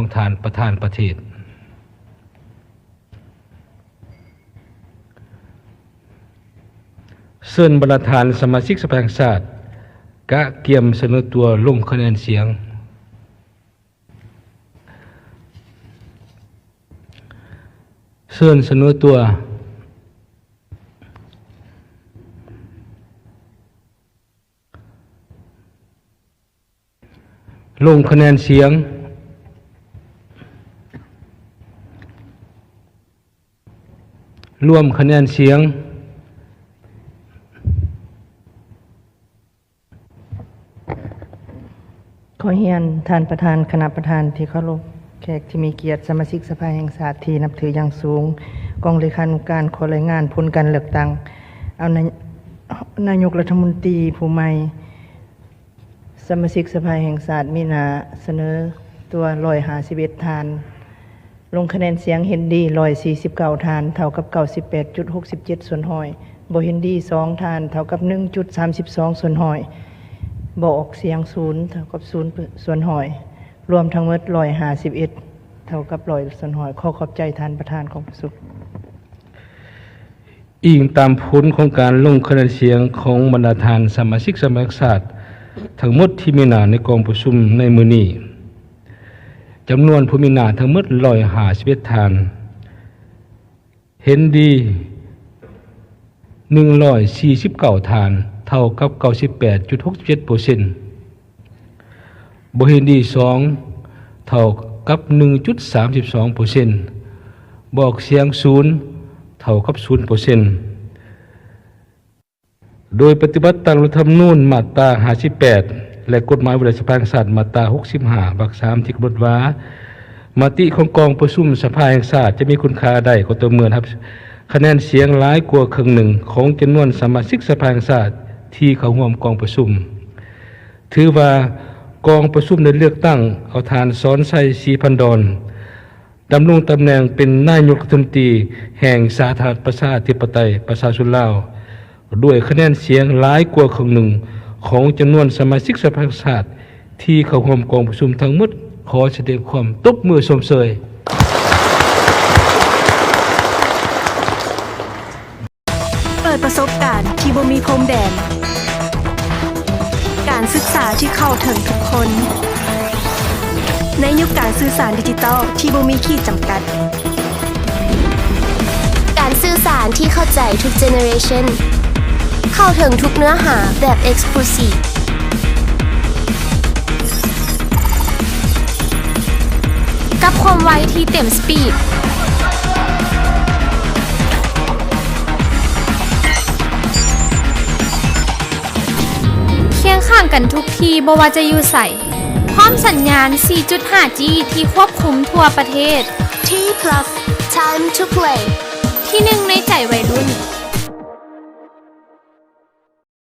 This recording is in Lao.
ຂອງທ່ານປະທານປະເທດ. ເຊີນບັນດາທ່ານສະມາຊິກສະພາແຫ່ງຊາດ ກະກຽມສະເໜີຕົວລົງຄະແນນສຽງ. ເຊີນສະເໜີຕົວ. ລົງຄະແນນສຽງ. ລວມຄະແນນສຽງ. ຂໍຮຽນທ່ານປະທານ, ຄະນະປະທານທີ່ເຄົາລົບ, ແຂກທີ່ມີກຽດ, ສະມາຊິກສະພາແຫ່ງຊາດທີ່ນັບຖືຢ່າງສູງ, ກອງເລຂານຸການ ຂໍລາຍງານຜົນການເລືອກຕັ້ງເອົານາຍ- ນາຍົກລັດຖະມົນຕີຜູ້ໃໝ່. ສະມາຊິກສະພາແຫ່ງຊາດມີໜ້າສະເໜີຕົວຮ້ອຍຫ້າສິບເອັດທ່ານ, ລົງຄະແນນສຽງເຫັນດີຮ້ອຍສີ່ສິບເກົ້າທ່ານ ເທົ່າກັບເກົ້າສິບແປດຈຸດຫົກສິບເຈັດສ່ວນຮ້ອຍ, ບໍ່ເຫັນດີສອງທ່ານ ເທົ່າກັບໜຶ່ງຈຸດສາມສິບສອງສ່ວນຮ້ອຍ, ບໍ່ອອກສຽງສູນ ເທົ່າກັບສູນສ່ວນຮ້ອຍ, ລວມທັງໝົດຮ້ອຍຫ້າສິບເອັດ ເທົ່າກັບຮ້ອຍສ່ວນຮ້ອຍ. ຂໍຂອບໃຈທ່ານປະທານກອງປະຊຸມ. ອີງຕາມຜົນຂອງການລົງຄະແນນສຽງຂອງບັນດາທ່ານສະມາຊິກສະພາແຫ່ງຊາດທັງໝົດທີ່ມີໜ້າໃນກອງປະຊຸມໃນມື້ນີ້, ຈຳນວນຜູ້ມີໜ້າທັງໝົດຮ້ອຍຫ້າສິບເອັດທ່ານ, ເຫັນດີໜຶ່ງຮ້ອຍສີ່ສິບເກົ້າທ່ານ ເທົ່າກັບເກົ້າສິບແປດຈຸດຫົກສິບເຈັດເປີເຊັນ. ບໍ່ເຫັນດີສອງ ເທົ່າກັບໜຶ່ງຈຸດສາມສິບສອງເປີເຊັນ, ບໍ່ອອກສຽງສູນ ເທົ່າກັບສູນເປີເຊັນ. ໂດຍປະຕິບັດຕາມລັດຖະທຳມະນູນມາດຕາຫ້າສິບແປດ ແລະ ກົດໝາຍວ່າດ້ວຍສະພາແຫ່ງຊາດມາດຕາຫົກສິບຫ້າ ວັກສາມ ທີ່ກຳນົດວ່າ ມະຕິຂອງກອງປະຊຸມສະພາແຫ່ງຊາດຈະມີຄຸນຄ່າໄດ້ກໍຕໍ່ເມື່ອໄດ້ຮັບຄະແນນສຽງຫຼາຍກວ່າເຄິ່ງໜຶ່ງຂອງຈຳນວນສະມາຊິກສະພາແຫ່ງຊາດທີ່ເຂົ້າຮ່ວມກອງປະຊຸມ. ຖືວ່າກອງປະຊຸມໄດ້ເລືອກຕັ້ງເອົາທ່ານ ສອນໄຊ ສີພັນດອນ ດຳລົງຕຳແໜ່ງເປັນນາຍົກລັດຖະມົນຕີແຫ່ງສາທາລະນະລັດ ປະຊາທິປະໄຕ ປະຊາຊົນລາວ ດ້ວຍຄະແນນສຽງຫຼາຍກວ່າເຄິ່ງໜຶ່ງຂອງຈຳນວນສະມາຊິກສະພາແຫ່ງຊາດທີ່ເຂົ້າຮ່ວມກອງປະຊຸມທັງໝົດ. ຂໍສະແດງຄວາມຕົບມືຊົມເຊີຍ. ເປີດປະສົບການທີ່ບໍ່ມີພົມແດນ. ການສຶກສາທີ່ເຂົ້າເຖິງທຸກຄົນ ໃນຍຸກການສື່ສານດິຈິຕອລທີ່ບໍ່ມີຂີດຈຳກັດ. ການສື່ສານທີ່ເຂົ້າໃຈທຸກເຈເນເຣຊັນ, ເຂົ້າເຖິງທຸກເນື້ອຫາແບບເອັກສະລູຊີບ. ກັບຄວາມໄວທີ່ເຕັມສະປີດ. ຄຽງຂ້າງກັນທຸກທີ່ ບໍ່ວ່າຈະຢູ່ໃສ. ພ້ອມສັນຍານສີ່ຈຸດຫ້າຈີ ທີ່ຄວບຄຸມທົ່ວປະເທດ. T Plus Time to Play ທີໜຶ່ງໃນໃຈໄວລຸ້ນ.